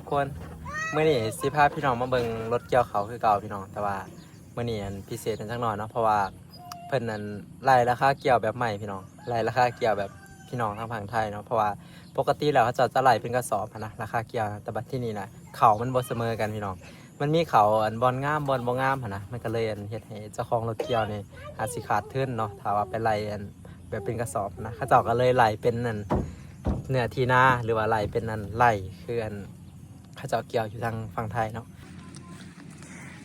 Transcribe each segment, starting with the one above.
ຄົນ ມື້ນີ້ຊິພາພີ່ນ້ອງມາເບິ່ງລົດກ່ຽວເຂົ້າຄືເກົ່າພີ່ນ້ອງ ແຕ່ວ່າມື້ນີ້ອັນພິເສດແດ່ຈັກໜ້ອຍເນາະ ເພາະວ່າເພິ່ນອັນໄລ່ລາຄາກ່ຽວແບບໃໝ່ພີ່ນ້ອງ ໄລ່ລາຄາກ່ຽວແບບພີ່ນ້ອງທາງຝັ່ງໄທເນາະ ເພາະວ່າປົກກະຕິແລ້ວເຂົາເຈົ້າຈະໄລ່ເປັນກະສອບຫັ້ນນະ ລາຄາກ່ຽວນະ ແຕ່ບັດທີນີ້ນະ ເຂົ້າມັນບໍ່ສະເໝີກັນພີ່ນ້ອງ ມັນມີເຂົ້າອັນບ່ອນງາມບ່ອນບໍ່ງາມຫັ້ນນະ ມັນກໍເລີຍອັນເຮັດໃຫ້ເຈົ້າຂອງລົດກ່ຽວນີ້ອາດຊິຂາດທຶນເນາະ ຖ້າວ່າໄປໄລ່ອັນ ແບບເປັນກະສອບນະ ເຂົາເຈົ້າກໍເລີຍໄລ່ເປັນອັນເນື້ອທີ່ນາ ຫຼືວ່າໄລ່ເປັນອັນໄຮ່ ຄືອັນເຂົາເຈົ້າກ່ຽວຢູ່ທາງຝັ່ງໄທເນາະ.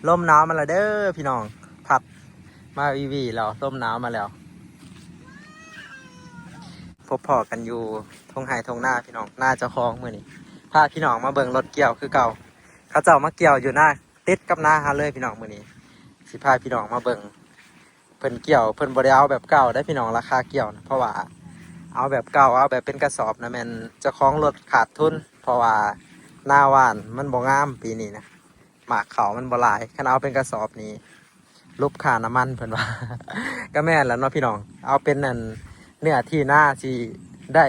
ລົມໜາວມາແລ້ວເດີພີ່ນ້ອງ ພັດມາວີໆແລ້ວ ລົມໜາວມາແລ້ວ. ພົບພໍ້ກັນຢູ່ທົ່ງໄຮ່ທົ່ງນາພີ່ນ້ອງ ນາເຈົ້າຂອງ ມື້ນີ້ພາພີ່ນ້ອງມາເບິ່ງລົດກ່ຽວຄືເກົ່າ ເຂົາເຈົ້າມາກ່ຽວຢູ່ນາ ຕິດກັບນາເຮົາເລີຍພີ່ນ້ອງ ມື້ນີ້ຊິພາພີ່ນ້ອງມາເບິ່ງ ເພິ່ນກ່ຽວ ເພິ່ນບໍ່ໄດ້ເອົາແບບເກົ່າເດ້ພີ່ນ້ອງ ລາຄາກ່ຽວນະ ເພາະວ່າເອົາແບບເກົ່າ ເອົາແບບເປັນກະສອບນະ ແມ່ນເຈົ້າຂອງລົດຂາດທຶນ ເພາະວ່ານາຫວ່ານມັນບໍ່ງາມປີນີ້ນະ ໝາກເຂົ້າມັນບໍ່ຫຼາຍ ຄັນເອົາເປັນກະສອບນີ້ຫຼຸບຄ່ານ້ຳມັນ ເພິ່ນວ່າ ກໍແມ່ນແຫຼະເນາະພີ່ນ້ອງ ເອົາເປັນອັນເນື້ອທີ່ນາຊິໄດ້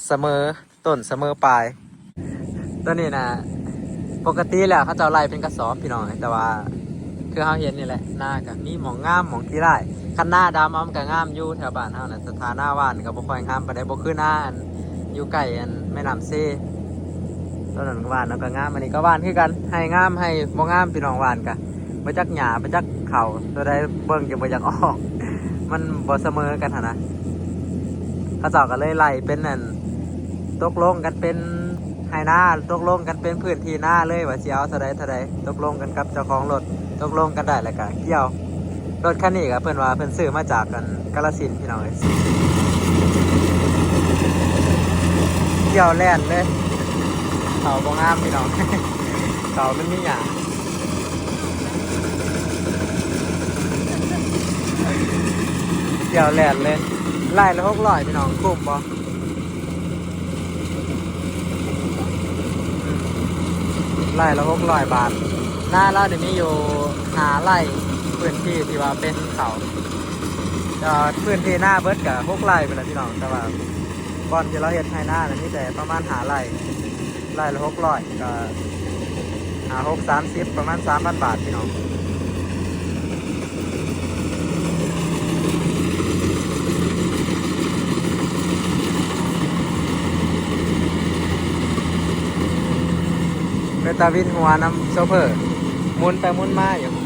ສະເໝີ ຕົ້ນສະເໝີປາຍ. ຕົວນີ້ນະ ປົກກະຕິແລ້ວເຂົາເຈົ້າໄລ່ເປັນກະສອບພີ່ນ້ອງ ແຕ່ວ່າຄືເຮົາເຫັນນີ້ແຫຼະ ນາກໍມີໝ່ອງງາມໝ່ອງຂີ້ຮ້າຍ ຄັນນາດຳເອົາມັນກໍງາມຢູ່ແຖວບ້ານເຮົານະ ແຕ່ຖ້ານາຫວ່ານກໍບໍ່ຄ່ອຍງາມປານໃດ ບໍ່ຄືນາອັນຢູ່ໃກ້ອັນແມ່ນ້ຳເຊ ຕົວນັ້ນຫວ່ານເອົາກໍງາມ ອັນນີ້ກໍຫວ່ານຄືກັນ ໄຮ່ງາມໄຮ່ບໍ່ງາມ ພີ່ນ້ອງ ຫວ່ານກໍ ບໍ່ຈັກຫຍ້າບໍ່ຈັກເຂົ້າ ຕົວໃດເບິ່ງຈະບໍ່ຢາກອອກ ມັນບໍ່ສະເໝີກັນຫັ້ນນະ ເຂົາເຈົ້າກໍເລີຍໄລ່ເປັນອັນ ຕົກລົງກັນເປັນໄຮ່ນາ ຕົກລົງກັນເປັນພື້ນທີ່ນາເລີຍ ວ່າຊິເອົາເທົ່າໃດເທົ່າໃດ ຕົກລົງກັນກັບເຈົ້າຂອງລົດ ຕົກລົງກັນໄດ້ແລ້ວກໍກ່ຽວ. ລົດຄັນນີ້ກໍເພິ່ນວ່າເພິ່ນຊື້ມາຈາກອັນກາລະສິນພີ່ນ້ອງເອີຍ ກ່ຽວແລ່ນເລີຍ ເຂົ້າບໍ່ງາມພີ່ນ້ອງ ເຂົ້າມັນມີຫຍ້າ ກ່ຽວແລ່ນເລີຍ ໄລ່ລະຫົກຮ້ອຍພີ່ນ້ອງ ຄຸ້ມບໍ່? ອືມ ໄລ່ລະຫົກຮ້ອຍບາດ ນາລາວນີ້ມີຢູ່ຫ້າໄຮ່ ພື້ນທີ່ທີ່ວ່າເປັນເຂົ້າ ແຕ່ວ່າພື້ນທີ່ນາເບິດກໍຫົກໄຮ່ພຸ້ນລະພີ່ນ້ອງ ແຕ່ວ່າບ່ອນທີ່ລາວເຮັດໄຮ່ນານະ ມີແຕ່ປະມານຫ້າໄຮ່ ໄຮ່ລະຫົກຮ້ອຍ ກໍຫ້າຫົກສາມສິບ ປະມານສາມພັນບາດພີ່ນ້ອງ. ເປັນຕາວິນຫົວນຳໂຊເຟີ ໝູນໄປໝູນມາຢູ່. ເປັ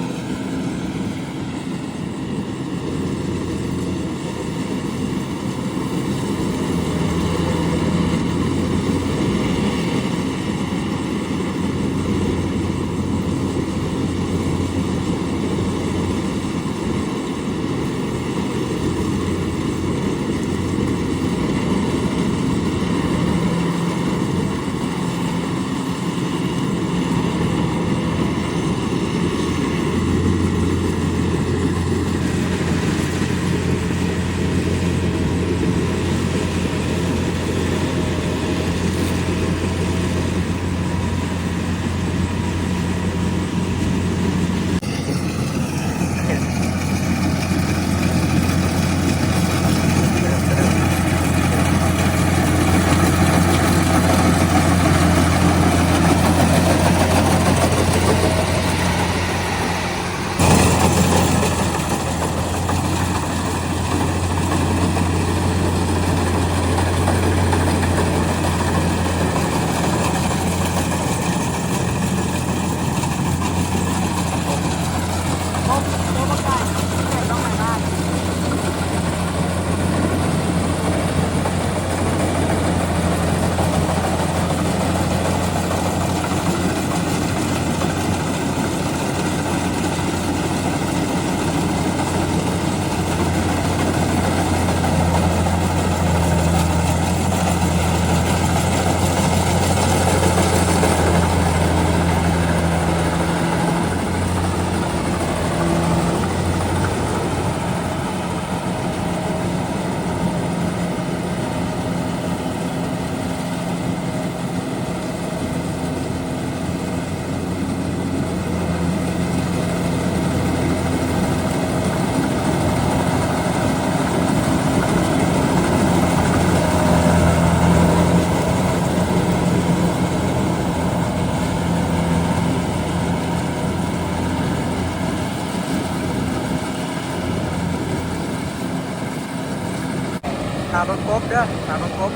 ເບິ່ງກົບເດີ ຖ້າເບິ່ງກົບ.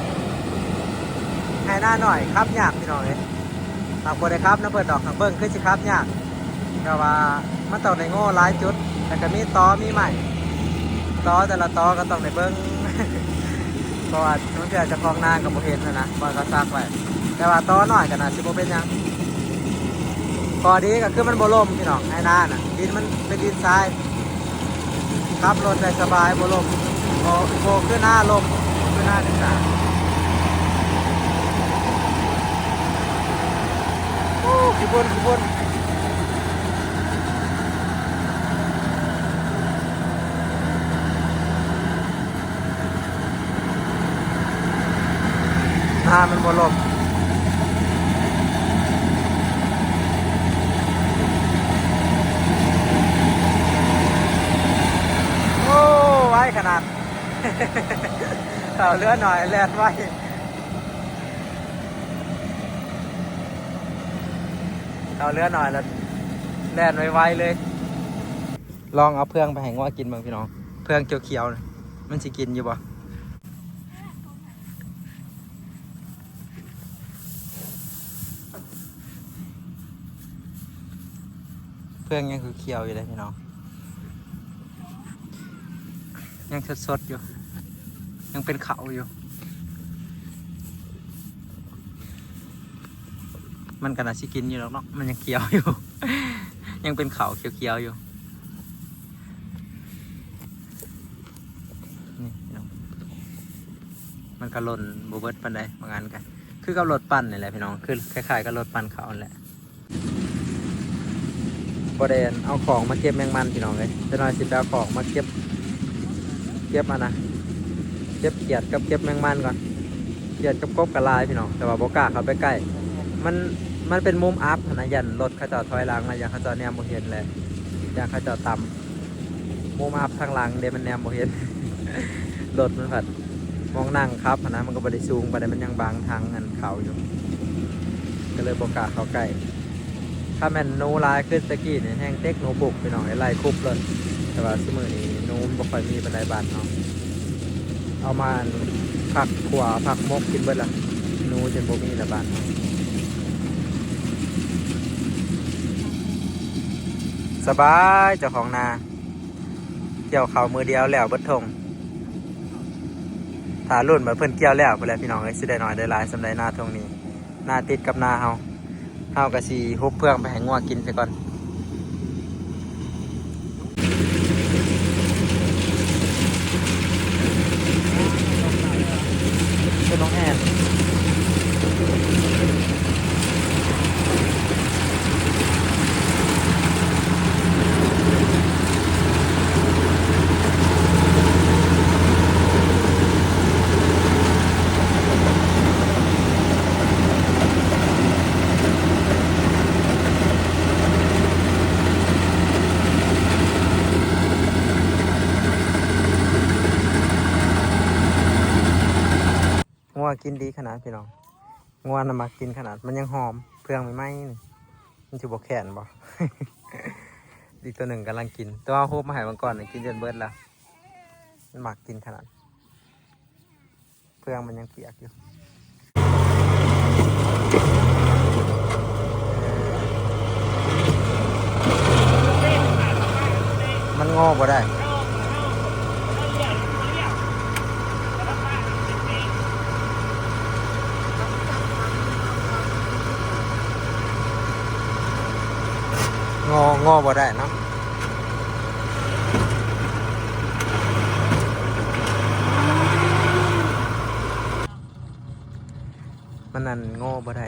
ໄຮ່ນານ້ອຍຂັບຍາກພີ່ນ້ອງເອີຍ. ຫາກບໍ່ໄດ້ຂັບນຳເພິ່ນດອກ ຫາກເບິ່ງຄືຊິຂັບຍາກ. ແຕ່ວ່າມັນຕ້ອງໄດ້ໂງ່ຫຼາຍຈຸດ ແລ້ວກໍມີຕໍມີໄມ້ ຕໍແຕ່ລະຕໍກໍຕ້ອງໄດ້ເບິ່ງ ເພາະວ່າບາງເທື່ອເຈົ້າຂອງນາກໍບໍ່ເຫັນຫັ້ນນະ ບ່ອນເຂົາສັກໄວ້. ແຕ່ວ່າຕໍນ້ອຍກໍໜ້າຊິບໍ່ເປັນຫຍັງ. ຂໍ້ດີກໍຄືມັນບໍ່ລົມພີ່ນ້ອງ ໄຮ່ນານະ ດິນມັນເປັນດິນຊາຍ. ຂັບລົດໄດ້ສະບາຍ ບໍ່ລົມ ບໍ່ ບໍ່ຄືນາລົມ ບໍ່ຄືນາດິນຊາຍ. ໂອ້ ຂີ້ຝຸ່ນ ຂີ້ຝຸ່ນ. ນາມັນບໍ່ລົມ. ໂອ້ ໄວຂະໜາດ ເຂົ້າເຮືອໜ້ອຍແລ່ນໄວ ເຂົ້າເຮືອໜ້ອຍແລ້ວແລ່ນໄວໆເລີຍ. ລອງເອົາເຟືອງໄປໃຫ້ງົວກິນເບິ່ງພີ່ນ້ອງ ເຟືອງຂຽວໆນະ ມັນຊິກິນຢູ່ບໍ່? ເຟືອງຍັງຄືຂຽວຢູ່ເດ້ພີ່ນ້ອງ ຍັງສົດໆຢູ່ ຍັງເປັນເຂົ້າຢູ່. ມັນກໍໜ້າຊິກິນຢູ່ດອກເນາະ ມັນຍັງຂຽວຢູ່ ຍັງເປັນເຂົ້າຂຽວໆຢູ່. ນີ້ພີ່ນ້ອງ ມັນກໍຫຼົ່ນບໍ່ເບິດປານໃດ ບາງອັນກໍຄືກັບລົດປັ່ນນີ້ແຫຼະພີ່ນ້ອງ ຄືຄ້າຍໆກັບລົດປັ່ນເຂົ້າຫັ້ນແຫຼະ. ບໍ່ໄດ້ເອົາຂອງມາເກັບແມງມັນພີ່ນ້ອງເອີຍ ຈັກໜ້ອຍຊິໄປເອົາຂອງມາເກັບ ເກັບອັນນະ ເກັບຂຽດກັບເກັບແມງມັນກ່ອນ. ຂຽດກັບກົບກໍຫຼາຍພີ່ນ້ອງ ແຕ່ວ່າບໍ່ກ້າເຂົ້າໄປໃກ້ ມັນ ມັນເປັນມຸມອັບຫັ້ນນະ ຢ້ານລົດເຂົາເຈົ້າຖອຍຫຼັງ ແລ້ວຢ້ານເຂົາເຈົ້າແນມບໍ່ເຫັນ ແລ້ວຢ້ານເຂົາເຈົ້າຕຳ. ມຸມອັບທາງຫຼັງເດ້ ມັນແນມບໍ່ເຫັນ ລົດມັນພັດ ໝ່ອງນັ່ງຂັບຫັ້ນນະ ມັນກໍບໍ່ໄດ້ສູງປານໃດ ມັນຍັງບັງທາງອັນເຂົ້າຢູ່ ກໍເລີຍບໍ່ກ້າເຂົ້າໃກ້. ຖ້າແມ່ນໜູຫຼາຍຄືແຕ່ກີ້ນີ້ ແຮ່ງເຕັກໜູບຸກພີ່ນ້ອງ ໄລ່ຄຸບໂລດ. ແຕ່ວ່າຊຸມື້ນີ້ໜູມັນບໍ່ຄ່ອຍມີປານໃດບ້ານເຮົາ ເອົາມາຜັກຂົ້ວຜັກໝົກກິນເບິດລະ ໜູຈົນບໍ່ມີລະບ້ານເຮົາ. ສະບາຍ ເຈົ້າຂອງນາ ກ່ຽວເຂົ້າມື້ດຽວແລ້ວເບິດທົ່ງ. ຖ້າລຸ້ນວ່າເພິ່ນກ່ຽວແລ້ວພຸ້ນແຫຼະພີ່ນ້ອງເອີຍ ຊິໄດ້ໜ້ອຍໄດ້ຫຼາຍສ່ຳໃດ ນາທົ່ງນີ້ ນາຕິດກັບນາເຮົາ. ເຮົາກໍຊິຮຸບເຟືອງໄປໃຫ້ງົວກິນຊະກ່ອນ. ເປັນນ້ອງແອນ. ງົວກິນດີຂະໜາດພີ່ນ້ອງ ງົວນະມັກກິນຂະໜາດ ມັນຍັງຫອມ ເຟືອງໃໝ່ໆນີ້ ມັນຊິບໍ່ແຄ້ນບໍ່? ອີກຕົວໜຶ່ງກຳລັງກິນ ແຕ່ວ່າເຮົາໂຮບມາໃຫ້ບາງກ່ອນ ກິນຈົນເບິດລະ ມັນມັກກິນຂະໜາດ. ເຟືອງມັນຍັງປຽກຢູ່ ມັນງໍບໍ່ໄດ້ ງໍ ງໍບໍ່ໄດ້ເນາະ. ມັນນັ້ນງໍບໍ່ໄດ້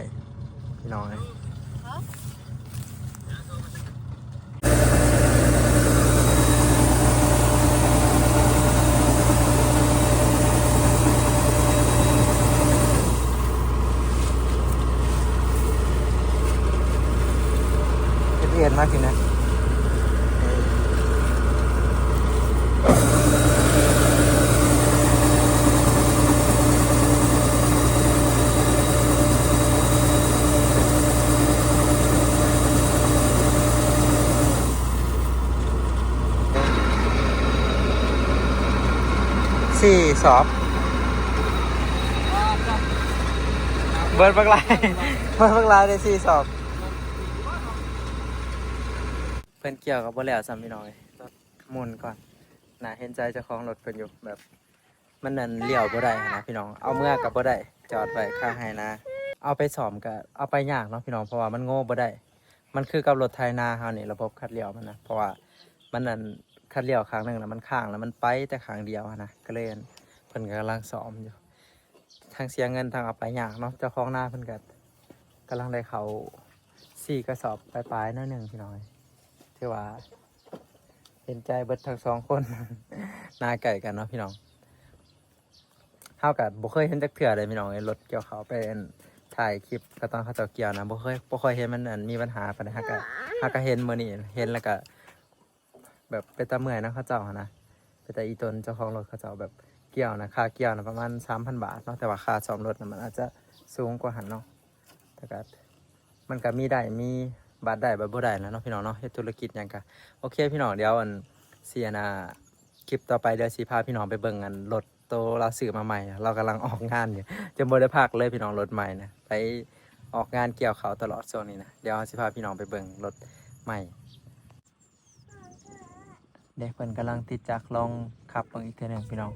ພີ່ນ້ອງເອີຍ. ເຮັດວຽກມາກິນນະ ສີ່ສອບ. ເປີດບັກຫຼາຍ ເປີດບັກຫຼາຍໄດ້ສີ່ສອບ. ເພິ່ນກ່ຽວກໍບໍ່ແລ້ວຊ້ຳພີ່ນ້ອງເອີຍ ລົດໝຸ່ນກ່ອນ. ໜ້າເຫັນໃຈເຈົ້າຂອງລົດເພິ່ນຢູ່ ແບບມັນນັ້ນລ້ຽວບໍ່ໄດ້ຫັ້ນນະພີ່ນ້ອງ ເອົາເມືອກໍບໍ່ໄດ້ ຈອດໄວ້ຄາໄຮ່ນາ. ເອົາໄປສ້ອມກໍເອົາໄປຍາກເນາະພີ່ນ້ອງ ເພາະວ່າມັນໂງ່ບໍ່ໄດ້. ມັນຄືກັບລົດໄຖນາເຮົານີ້ ລະບົບຂັດລ້ຽວມັນນະ ເພາະວ່າມັນນັ້ນ ຂັດລ້ຽວຂ້າງໜຶ່ງນະ ມັນຄ້າງ ລະມັນໄປແຕ່ຂ້າງດຽວຫັ້ນນະ ກໍເລີຍ ເພິ່ນກໍກຳລັງສ້ອມຢູ່. ທັງເສຍເງິນ ທັງເອົາໄປຍາກເນາະ. ເຈົ້າຂອງນາເພິ່ນກໍກຳລັງໄດ້ເຂົ້າສີ່ກະສອບປາຍໆ ໜ້ອຍໜຶ່ງພີ່ນ້ອງ ຖືວ່າເຫັນໃຈເບິດທັງສອງຄົນ. ນາໃກ້ກັນເນາະພີ່ນ້ອງ ເຮົາກໍບໍ່ເຄີຍເຫັນຈັກເທື່ອເດ້ພີ່ນ້ອງເອີຍ ລົດກ່ຽວເຂົ້າ ໄປອັນ ຖ່າຍຄລິບກໍຕອນເຂົາເຈົ້າກ່ຽວນະ ບໍ່ເຄີຍ ບໍ່ຄ່ອຍເຫັນມັນອັນ ມີບັນຫາປານໃດ. ເຮົາກໍ ເຮົາກໍເຫັນມື້ນີ້ ເຫັນແລ້ວກໍ ແບບເປັນຕາເມື່ອຍນຳເຂົາເຈົ້າຫັ້ນນະ ເປັນຕາອີ່ຕົນເຈົ້າຂອງລົດເຂົາເຈົ້າ ແບບກ່ຽວນະ ຄ່າກ່ຽວນະປະມານສາມພັນບາດເນາະ ແຕ່ວ່າຄ່າສ້ອມລົດນະ ມັນອາດຈະສູງກວ່າຫັ້ນເນາະ. ແຕ່ກໍ ມັນກໍມີໄດ້ ມີບາດໄດ້ບາດບໍ່ໄດ້ແຫຼະເນາະພີ່ນ້ອງເນາະ ເຮັດທຸລະກິດຫຍັງກໍ ໂອເຄພີ່ນ້ອງ ດຽວອັນ ຊິອັນນ່າ ຄລິບຕໍ່ໄປ ດຽວຊິພາພີ່ນ້ອງໄປເບິ່ງອັນ ລົດໂຕລາວຊື້ມາໃໝ່ ລາວກຳລັງອອກງານຢູ່ ຈົນບໍ່ໄດ້ພັກເລີຍພີ່ນ້ອງ ລົດໃໝ່ນະ ໄປອອກງານກ່ຽວເຂົ້າຕະຫຼອດຊ່ວງນີ້ນະ. ດຽວເຮົາຊິພາພີ່ນ້ອງໄປເບິ່ງລົດໃໝ່ ເດ້ ເພິ່ນກຳລັງຕິດຈັກ ລອງຂັບເບິ່ງອີກເທື່ອໜຶ່ງພີ່ນ້ອງ.